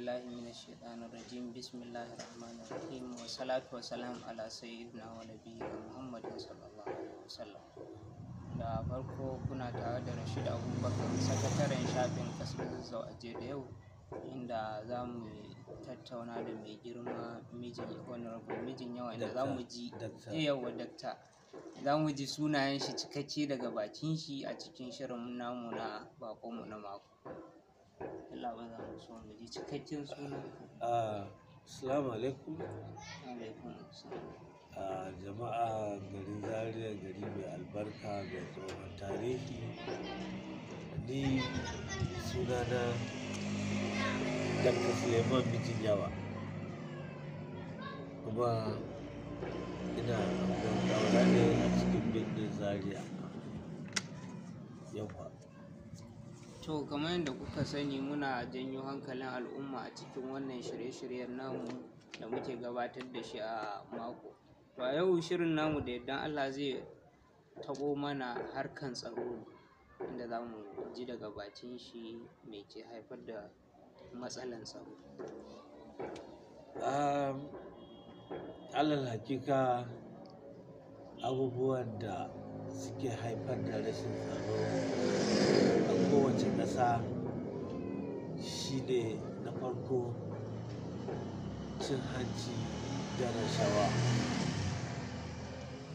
Billahi minash shaitanir rajim. Bismillahir rahmanir rahim. Wa salatu wa salam ala sayyidina wa nabiyyina Muhammadin sallallahu alaihi wasallam. Da farko kuna tare da Rashid Abubakar, sakataren shafin kasar Zazzau a da yau, inda za mu tattauna da mai girma mijin Honorable mijin yawa, inda za mu ji yawa dakta, za mu ji sunayen shi cikakke daga bakin shi a cikin shirin namu na baƙonmu na mako. Allah ba za mu so mu ji cikakken sunan. Assalamu alaikum. Alaikum assalam. Jama'a garin Zaria, gari mai albarka mai tsohon tarihi. Ni sunana Dr. Suleiman Mijin Yawa, kuma ina anguwar Ƙaura ne a cikin birnin Zaria. Yauwa. To, kamar yadda kuka sani, muna janyo hankalin al'umma a cikin wannan shirye-shiryen namu da muke gabatar da shi a mako. To, a yau shirin namu da yardan Allah zai taɓo mana harkan tsaro ne, inda za mu ji daga bakin shi me ke haifar da matsalan tsaro. Alal hakika, abubuwan da suke haifar da rashin tsaro a kowace ƙasa shine na farko cin hanci da rashawa,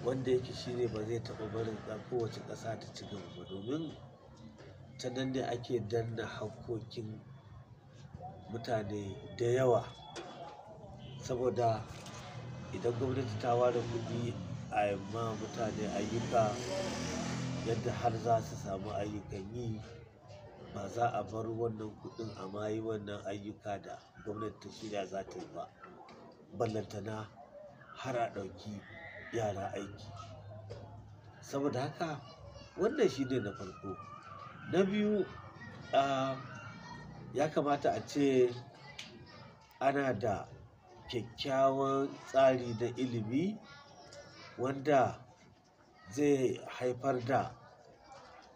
wanda yake shine ba zai taɓa barin kowace ƙasa ta ci gaba ba, domin ta nan ne ake danne hakkokin mutane da yawa. Saboda idan gwamnati ta ware kuɗi a ma mutane ayyuka yadda har za su samu ayyukan yi, ba za a bar wannan kuɗin a ma yi wannan ayyuka da gwamnati ta shirya za ta yi ba, ballantana har a ɗauki yara aiki. Saboda haka wannan shine na farko. Na biyu, ya kamata a ce ana da kyakkyawan tsari na ilimi wanda zai haifar da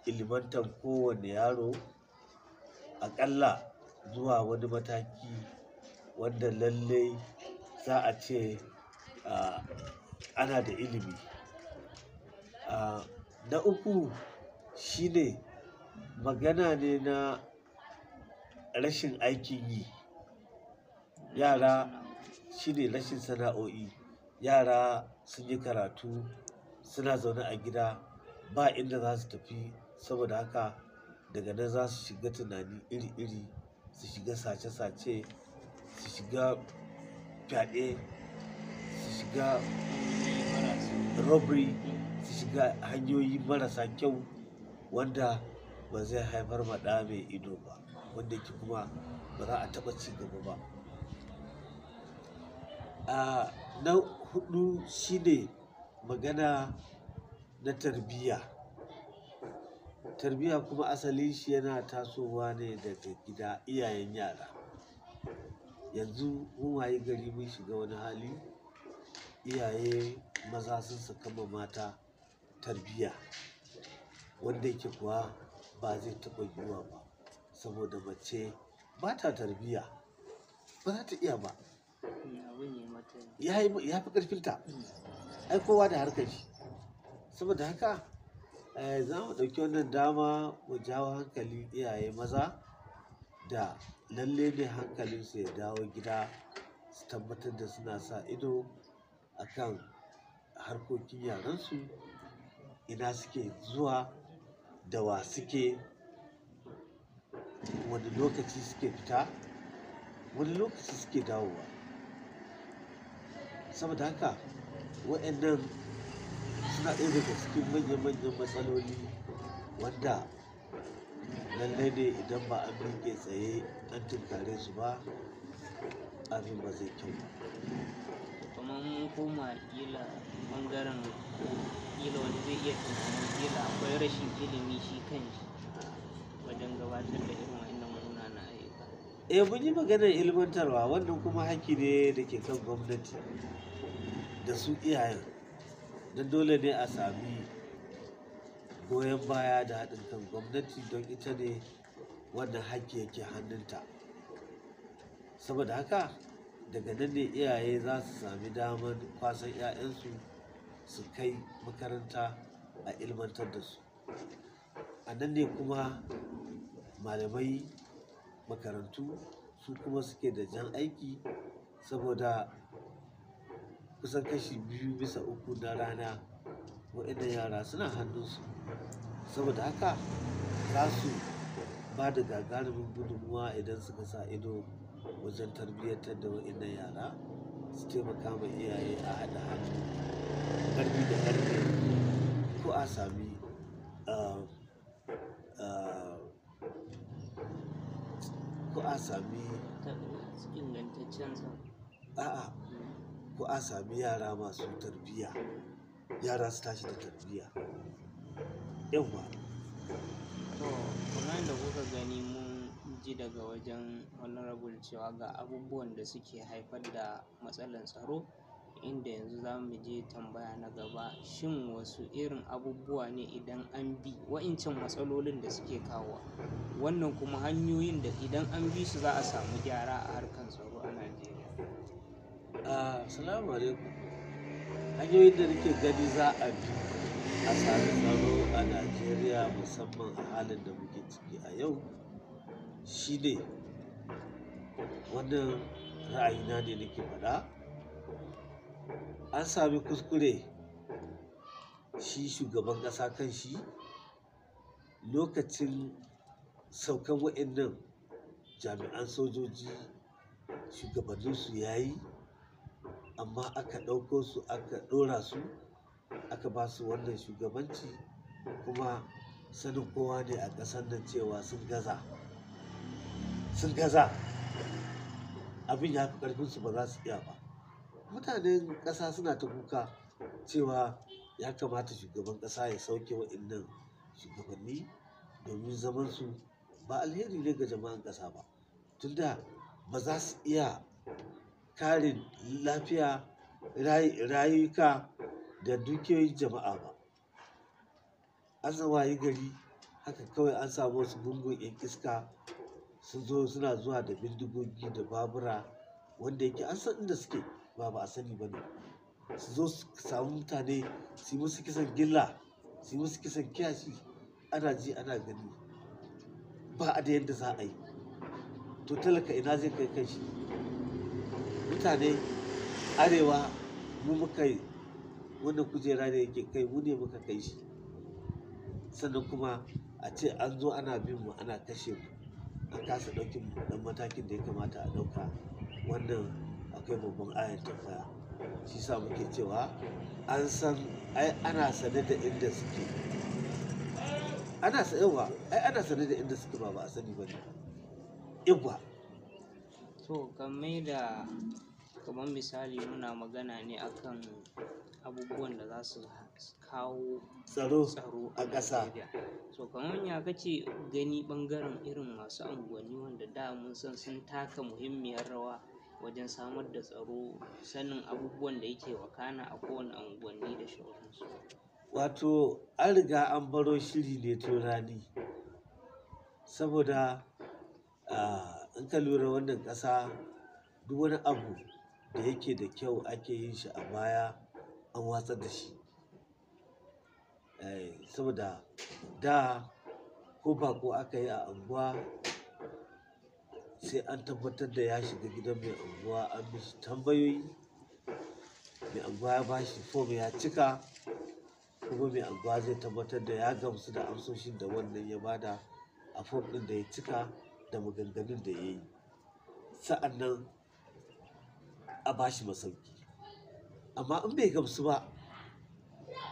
ilimantar kowane yaro aƙalla zuwa wani mataki wanda lallai za a ce ana da ilimi. Na uku shine magana ne na rashin aikin yi. Yara shine rashin sana'o'i. Yara sun yi karatu, suna zaune a gida, ba inda za su tafi. Saboda haka daga nan za su shiga tunani iri-iri, su shiga sace-sace, su shiga fyaɗe, su shiga robbery, su shiga hanyoyi marasa kyau wanda ba zai haifar ma ɗa mai ido ba, wanda yake kuma ba za a taɓa ci gaba ba. Na huɗu shine magana na tarbiyya. Tarbiyya kuma asalin shi yana tasowa ne daga gida, iyayen yara. Yanzu mun wayi gari mun shiga wani hali, iyaye maza sun saka ma mata tarbiyya, wanda yake kuwa ba zai taɓa yiwuwa ba. Saboda mace ba ta tarbiyya, ba za ta iya ba. Ya fi ƙarfinta. Ai kowa da harkar shi. Saboda haka za mu ɗauki wannan dama mu jawo hankalin iyaye maza da lalle ne hankalinsu ya dawo gida, su tabbatar da suna sa ido a kan harkokin yaransu, ina suke zuwa, da wa suke, wane lokaci suke fita, wane lokaci suke dawowa. Saboda haka waɗannan suna ɗaya daga cikin manya-manyan matsaloli wanda lallai ne idan ba a miƙe tsaye an tunkare su ba, abin ba zai kyau ba. Kamar mun koma ƙila ɓangaren ƙila wani zai iya tunanin ƙila akwai rashin ilimi shi kanshi wajen gabatar da irin wa'innan munanan ayyuka. Eh, mun yi maganar ilmantarwa, wannan kuma hakki ne da ke kan gwamnati da su iyayen. Don dole ne a sami goyon baya da haɗin kan gwamnati, don ita ne wannan hakki yake hannunta. Saboda haka daga nan ne iyaye za su sami damar kwasan 'ya'yansu su kai makaranta a ilmantar da su. A nan ne kuma malamai makarantu su kuma suke da jan aiki, saboda kusan kashi 2 bisa 3 na rana waɗannan yara suna hannunsu. Saboda haka za su ba da gagarumin gudunmuwa idan suka sa ido wajen tarbiyyantar da waɗannan yara, su taimaka ma iyaye a haɗa hannu ƙarfi da ƙarfe ko a sami ko a sami ingantaccen tsaro. A'a, ko a sami yara masu tarbiyya, yara su tashi da tarbiyya. Yauwa. To, kamar yadda kuka gani mun ji daga wajen Honorable cewa ga abubuwan da suke haifar da matsalar tsaro, inda yanzu za mu je tambaya na gaba, shin wasu irin abubuwa ne idan an bi wa'incan matsalolin da suke kawowa, wannan kuma hanyoyin da idan an bi su za a samu gyara a harkar tsaro a Najeriya? Assalamu alaikum. Hanyoyin da nake gani za a bi a sami tsaro a Najeriya musamman a halin da muke ciki a yau shine, wannan ra'ayina ne nake faɗa. An sami kuskure shi shugaban ƙasa kan shi lokacin saukan waɗannan jami'an sojoji, shugabanninsu ya yi, amma aka ɗauko su aka ɗora su aka ba su wannan shugabanci, kuma sanin kowa ne a ƙasar nan cewa sun gaza. Sun gaza. Abin ya fi ƙarfinsu, ba za su iya ba. Mutanen ƙasa suna ta kuka cewa ya kamata shugaban ƙasa ya sauke waɗannan shugabanni domin zamansu ba alheri ne ga jama'an ƙasa ba, tunda ba za su iya kare lafiya, rayuka da dukiyoyin jama'a ba. An wayi gari haka kawai an samu wasu gungun 'yan iska sun zo suna zuwa da bindigogi da babura wanda yake an san inda suke ba a sani ba ne. Su zo su samu mutane su yi musu kisan gilla, su yi musu kisan kiyashi, ana ji ana gani, ba a da yadda za a yi. To talaka ina zai kai kanshi? Mutane arewa mu muka yi wannan kujera da yake kai, mu ne muka kai shi. Sannan kuma a ce an zo ana bin mu ana kashe mu, an kasa ɗaukin ɗan matakin da ya kamata a ɗauka, wannan akwai babban ayar tambaya. Shi sa muke cewa an san ai ana sane da inda suke. Ana yauwa, ai ana sane da inda suke ba a sani ba ne. Yauwa. To, game da kamar misali muna magana ne akan abubuwan da za su kawo tsaro a ƙasa. Najeriya. So kamar ya kake gani ɓangaren irin masu unguwanni wanda da mun san sun taka muhimmiyar rawa wajen samar da tsaro, sanin abubuwan da yake wakana a kowane unguwanni da sauransu. Wato an riga an baro shiri ne tun rani, saboda in ka lura wannan ƙasa duk wani abu da yake da kyau ake yin shi a baya an watsar da shi. Saboda da ko baƙo aka yi a unguwa sai an tabbatar da ya shiga gidan mai unguwa an mishi tambayoyi, mai unguwa ya ba shi fom ya cika, kuma mai unguwa zai tabbatar da ya gamsu da amsoshin da wannan ya ba da a fom ɗin da ya cika da maganganun da ya yi. Sa'an nan a ba shi masauki. Amma in bai gamsu ba,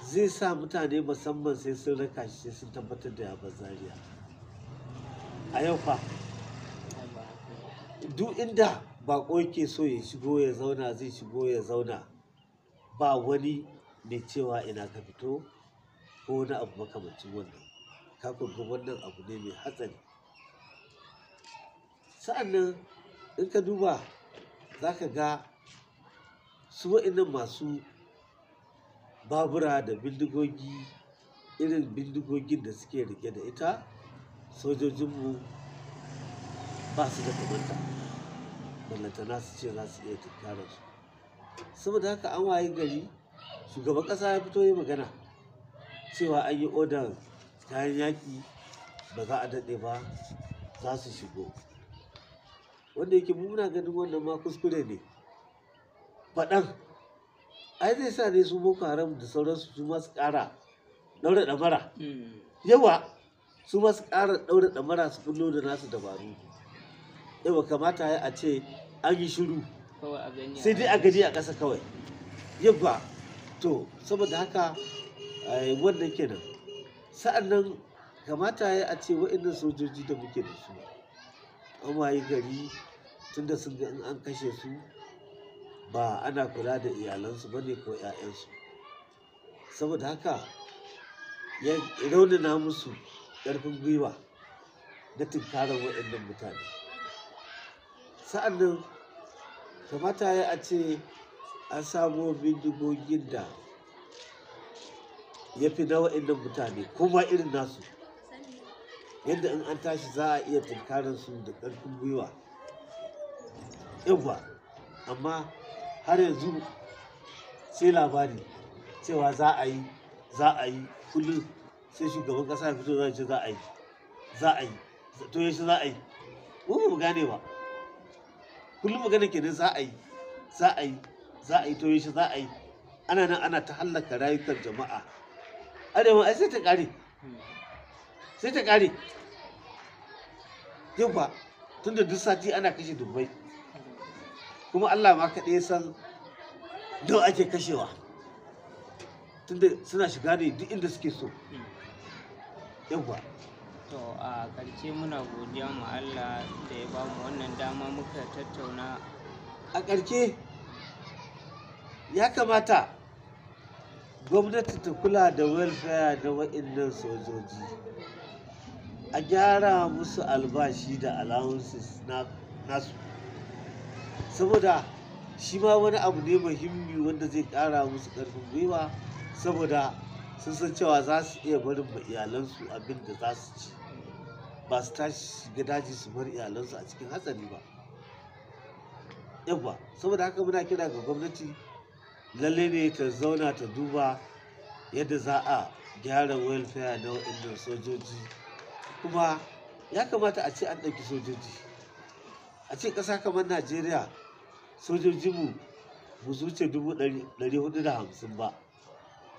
zai sa mutane musamman sai sun raka shi sai sun tabbatar da ya bar Zaria. A yau fa, duk inda baƙo yake so ya shigo ya zauna zai shigo ya zauna, ba wani mai cewa ina ka fito ko wani abu makamancin wannan. Ka ga wannan abu ne mai hatsari. Sa'an nan in ka duba za ka ga su waɗannan masu babura da bindigogi, irin bindigogin da suke riƙe da ita, sojojinmu ba su da kamanta. Ballantana su ce za su iya tunkarar su. Saboda haka an wayi gari shugaban ƙasa ya fito yi magana cewa an yi odar kayan yaƙi, ba za a daɗe ba za su shigo. Wanda yake mu muna ganin wannan ma kuskure ne. Faɗan ai zai sa ne su Boko Haram da sauransu su ma su ƙara ɗaura ɗamara. Yawa, su ma su ƙara ɗaura ɗamara su bullo da nasu dabaru. Yawa, kamata ya a ce an yi shiru. Kawai a gani. Sai dai a gani a ƙasa kawai. Yawwa, to saboda haka wannan kenan. Sa'an nan kamata ya a ce waɗannan sojoji da muke da su an wayi gari tunda sun ga in an kashe su ba ana kula da iyalansu ba ne ko 'ya'yansu. Saboda haka ya raunana musu ƙarfin gwiwa na tunkarar waɗannan mutane. Sa'an nan kamata ya a ce an samo bindigogin da ya fi na waɗannan mutane kuma irin nasu, yadda in an tashi za a iya tunkarar su da ƙarfin gwiwa. Yawwa, amma har yanzu sai labari cewa za a yi, za a yi. Kullum sai shugaban ƙasa ya fito zai ce za a yi, za a yi. To yaushe za a yi? Mu ba mu gane ba. Kullum magana kenan, za a yi, za a yi, za a yi. To yaushe za a yi? Ana nan ana ta hallaka rayukan jama'a. Arewa ai sai ta ƙare, sai ta ƙare. Yau fa tunda duk sati ana kashe dubbai, kuma Allah ma kaɗai ya san nawa ake kashewa, tunda suna shiga ne duk inda suke so. Yawwa. To a ƙarshe muna godiya ma Allah da ya bamu wannan dama muka tattauna. A ƙarshe ya kamata gwamnati ta kula da welfare na waɗannan sojoji, a gyara musu albashi da allowances nasu, saboda shi ma wani abu ne muhimmi wanda zai ƙara musu ƙarfin gwiwa, saboda sun san cewa za su iya barin ma iyalansu abin da za su ci, ba su tashi shiga daji su bar iyalansu a cikin hatsari ba. Yawwa, saboda haka muna kira ga gwamnati lalle ne ta zauna ta duba yadda za a gyara welfare na waɗannan sojoji. Kuma ya kamata a ce an ɗauki sojoji. A ce ƙasa kamar Najeriya sojojinmu ba su wuce 450,000 ba,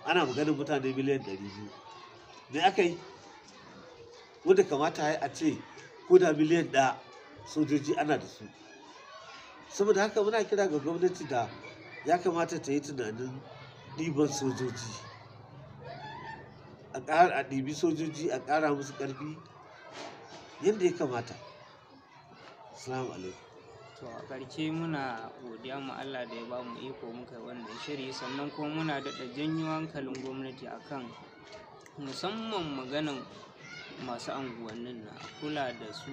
ana maganin mutane miliyan 200. Me aka yi? Wanda kamata ya a ce ko da miliyan 1 sojoji ana da su. Saboda haka muna kira ga gwamnati da ya kamata ta yi tunanin ɗiban sojoji, a ƙara a ɗibi sojoji, a ƙara musu ƙarfi yadda ya kamata. Assalamu alaikum. To a ƙarshe muna godiya ma Allah da ya bamu iko muka yi wannan shiri, sannan kuma muna daɗa janyo hankalin gwamnati akan musamman maganan masu anguwannin nan, a kula da su,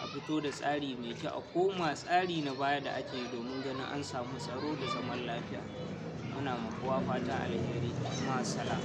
a fito da tsari mai kyau, a koma tsari na baya da ake yi domin ganin an samu tsaro da zaman lafiya. Muna ma kowa fatan alheri. Ma'assalam.